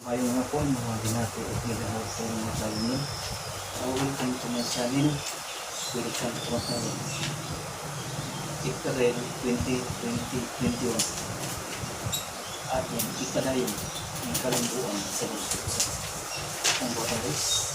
Maayong hapon, mga binati ug minahal kong mga kalinyo. Welcome to my channel. Welcome to my channel. April 20, 2021. Atong ipadayon ang kalambuan sa Dios. Ang buhatan, guys.